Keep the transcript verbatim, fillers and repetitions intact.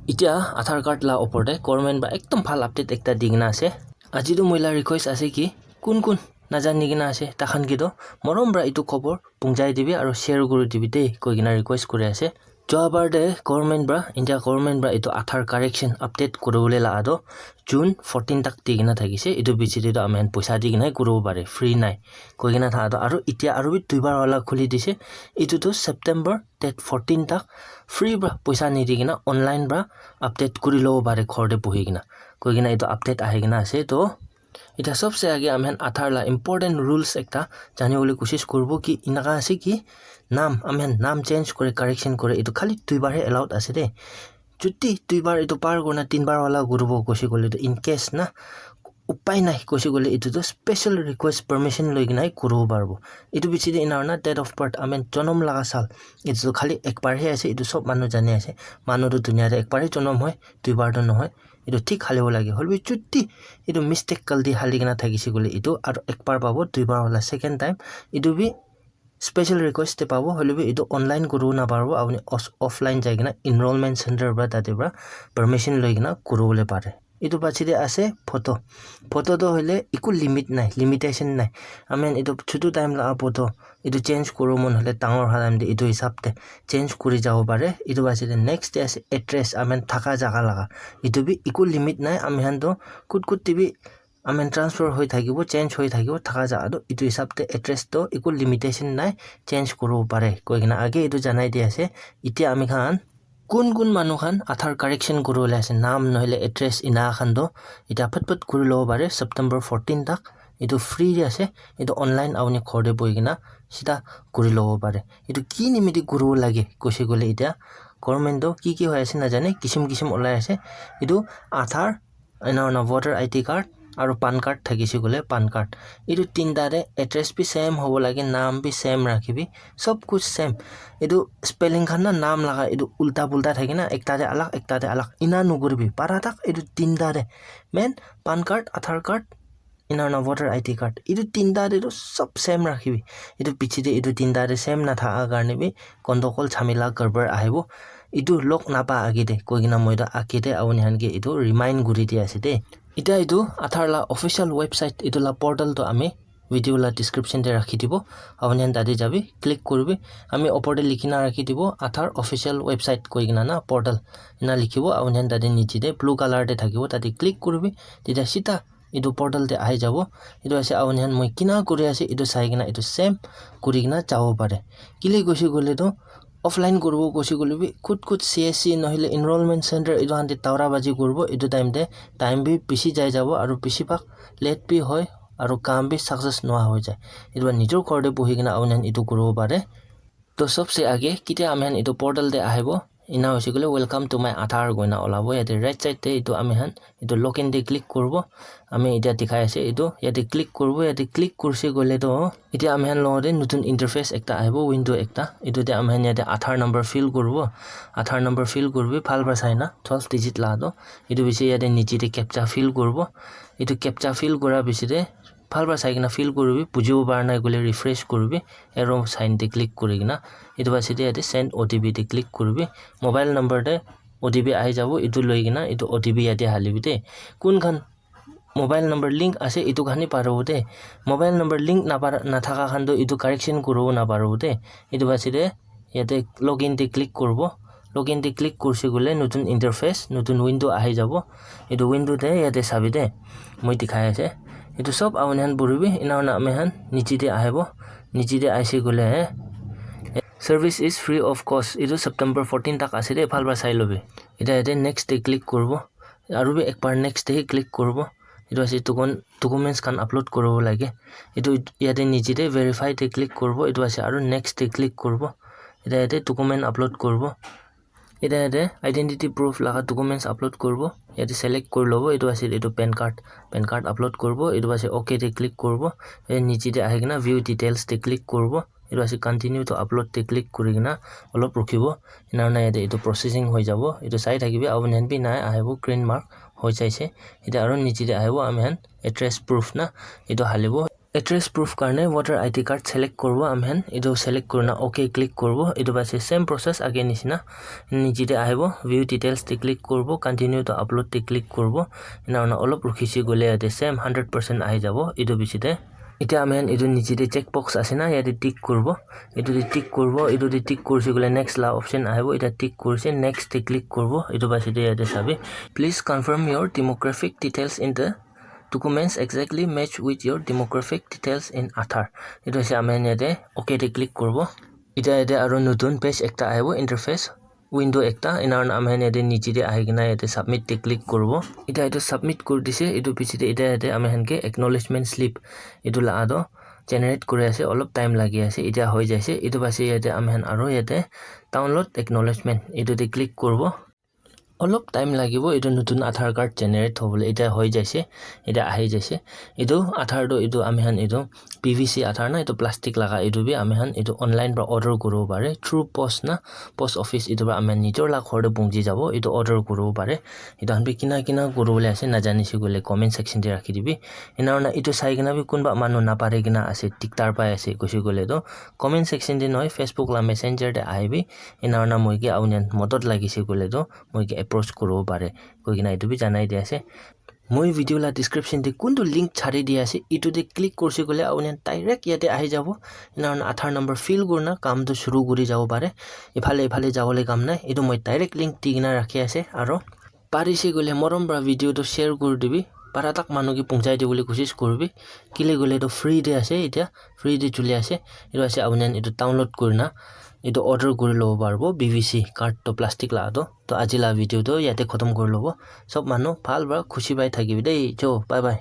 Etia Aadhaar card la opor te government para ekdum bhal update ekta di kena ase. Aji tu moi la request ase ki kun kun najani kena ase, takhan ke toh morom para etu khobor punjai dibi aru share kuri dibi de koi kena request kuri ase. Joabar te government para, India government para etu Aadhaar correction update kuribole la toh June fourteen tak di kena thakise. Etu bichi te toh ami khan poisa di kena kuribo pare, free nai koi kena tha toh. Aru etia aru bi duibar wala khuli dise. Etu toh September date fourteen tak free para poisa nidi kena online para update kuri lobo pare ghor te bohi kena koi kena etu update ahi kena ase. Toh etia sobse age ami khan Aadhaar la important rules ekta jani bole koshish kuribo ki enaka ase ki nam, ami khan nam change kore, correction kore, etu khali duibar he allowed ase de. Jodi duibar etu par kurina tinbar wala kuribo koshi koile toh in case na upai nai koshi koile etu toh special request permission loi kena kuribo paribo. Etu bichi te ena hoina date of birth, ami khan jonom laga sal, etu toh khali ekbar he ase, etu sob manu jani ase. Manu toh dunia te ekbar he jonom hoi, duibar toh nohoi. Etu thik halibo lage. Hoilebi jodi etu mistake galti hali kena thakise koile etu aru ekbar pabo, duibar wala second time. Etu bi special request te pabo, hoilebi etu online kuribo naparibo. Apuni os-, offline jai kena enrollment center para tate para permission loi kena kuribole pare. Etu bichi te ase photo. Photo toh hoile eku limit nai, limitation nai. Ami khan etu chutu time la photo, etu change kuribo mon hoile dangor howa time te etu hisab te change kuri jabo pare. Etu bichi te next te ase address, ami khan thaka jaga laga. Etu bi eku limit nai, ami khan toh kut kut te bi ami khan transfer hoi thakibo, change hoi thakibo, thaka jaga toh etu hisab te address toh eku limitation nai, change kuribo pare koi kena age etu janai di ase. Etia ami khan kun kun manu khan Aadhaar correction kuribole ase, nam nohole address ena khan toh etia phat phat kuri lobo pare. September fourteen tak etu free de ase, etu online apuni ghor te bohi kena sida kuri lobo pare. Etu ki nimiti kuribo lage koshi koile etia government toh ki ki hoi ase najane, kisim kisim ulai ase. Etu Aadhaar, ena hoina voter I D card aru pan card thakise koile pan card. Etu tinta te address bi same hobo lage, nam bi same rakhibi, sob kuch same. Etu spelling khan na nam laga etu ulta pulta thake na, ekta te alag, ekta te alag, ena nokoribi. Para tak etu tinta te main pan card, Aadhaar card, ena hoina voter I D card, etu tinta te toh sob same rakhibi. Etu bichi te etu tinta te same nathaka karne bi gondogol jhamela garbar ahibo. Etu log napa age te koi kena moi toh age te apuni khan ke etu remind kuri di ase de. Etia etu Aadhaar la official website, etu la portal toh ami video la description te rakhi dibo. Apuni khan tate jabi, click kuribi. Ami opor te likhi na rakhi dibo Aadhaar official website koi kena na portal ena likhibo. Apuni khan tate niche te blue color te thakibo, tate click kuribi. Tetia sida etu portal te ahi jabo. Etu ase apuni khan moi kina kuri ase etu sai kena etu same kuri kena jabo pare. Kile koshi koile toh offline kuribo koshi koile bi kut kut C S C nohole enrollment center etu khan te daura baji kuribo. Etu time te time bi bishi jai jabo aru bishi bhag late bi hoi aru kam bi success noa hoi jai. Etu para nijor ghor te bohi kena apuni khan etu kuribo pare. Toh sobse age ketia ami khan etu portal te ahibo, ena hoise koile welcome to my Aadhaar koina olabo. Yate right side te etu ami khan etu login te click kuribo. Ami etia dikhai ase etu yate click kuribo, yate click kurise koile toh etia ami khan logot te notun interface ekta ahibo, window ekta. Etu te ami khan yate Aadhaar number fill kuribo, Aadhaar number fill kuribi bhal para sai na twelve digit la toh. Etu bichi yate niche te captcha fill kuribo. Etu captcha fill kura bichi te bhal para sai kena fill kuribi, bujibo para nai koile refresh kuribi, arrow sign te click kuri kena etu para side yate send O T P te click kuribi. Mobile number te O T P ahi jabo, etu loi kena etu O T P yate halibi de. Kun khan mobile number link ase etu khan he paribo de. Mobile number link napara, nathaka khan toh etu correction kuribo naparibo de. Etu para side yate login te click kuribo. Login te click kurise koile notun interface, notun window ahi jabo. Etu window te yate sabi de, moi dikhai ase. Etu sob apuni khan puribi, ena hoina ami khan niche te ahibo. Niche te ahise koile service is free of cost. Etu September fourteen tak ase de, bhal para sai lobi. Etia yate next te click kuribo. Aru bi ekbar next te click kuribo. Etu ase document, documents khan upload kuribo lage. Etu yate niche te verify te click kuribo. Etu ase aru next te click kuribo. Etia yate document upload kuribo. Etia yate identity proof laga documents upload kuribo. Yate select kuri lobo. Etu ase etu pan card. Pan card upload kuribo. Etu ase okay te click kuribo. Yate niche te ahi kena view details te click kuribo. Etu ase continue to upload te click kuri kena olop rukhibo. Ena hoina yate etu processing hoi jabo. Etu sai thakibi, apuni khan bi nai ahibo, green mark hoi jaise. Etia aru niche te ahibo, ami khan address proof na etu halibo. Address proof karne voter I D card select kuribo amikhan. Etu select kurina OK click kuribo. Etu paise same process age nishina niche te ahibo. View details te click kuribo. Continue to upload te click kuribo. Ena hoina olop rukhise koile yate same hundred percent ahi jabo. Etu piche te, etia amikhan etu niche te check box ase na, yate tick kuribo. Etu te tick kuribo. Etu te tick kurise koile next la option ahibo. Etia tick kurise, next te click kuribo. Etu paise te yate sabi, please confirm your demographic details in the documents exactly match with your demographic details in Aadhaar. Etu ase amikhan yate OK te click kuribo. Etia yate aro notun page ekta ahibo, interface window ekta. Ena hoina amikhan yate niche te ahi kena yate submit te click kuribo. Etia etu submit kuri dise. Etu piche te etia yate amikhan ke acknowledgement slip etu la ado generate kuri ase, olop time lagi ase. Etia hoi jaise. Etu paise yate amikhan aro yate download acknowledgement etu te click kuribo. Olop time lagibo etu notun Aadhaar card generate hobole. Etia hoi jaise, etia ahi jaise. Etu Aadhaar toh etu amikhan etu P V C Aadhaar na, etu plastic laga, etu bi amikhan etu online para order kuribo pare through post na, post office. Etu para amikhan nijor la ghor te punchi jabo, etu order kuribo pare. Etu khan bi kina kina kuribole ase najani se koile comment section te rakhi dibi. Ena hoina etu sai kena bi kunba manu napari kena ase, diktar pai ase koise koile toh comment section te nohoi Facebook la messenger te ahibi. Ena hoina moi ke aunian modot lagise koile toh moi ke approach kuribo pare koi kena etu bi janai di ase. Moi video la description te kuntu link chari di ase, etu te click kurise koile aunian direct yate ahi jabo. Ena hoina Aadhaar number fill kurina kam tu shuru kuri jabo pare. Ephale ephale jabole kam nai, etu moi direct link di kena rakhi ase. Aro parise koile morom para video tu share kuri dibi, para tak manu ke punchai dibole kosis kuribi. Kile koile tu free te ase, etia free te chuli ase. Etu ase aunian etu download kurina etu order kuri lobo paribo P V C card to plastic la to. To aji la video to yate khotom kuri lobo. Sob manu bhal para khushi pai thakibi dei. Jo, bye bye.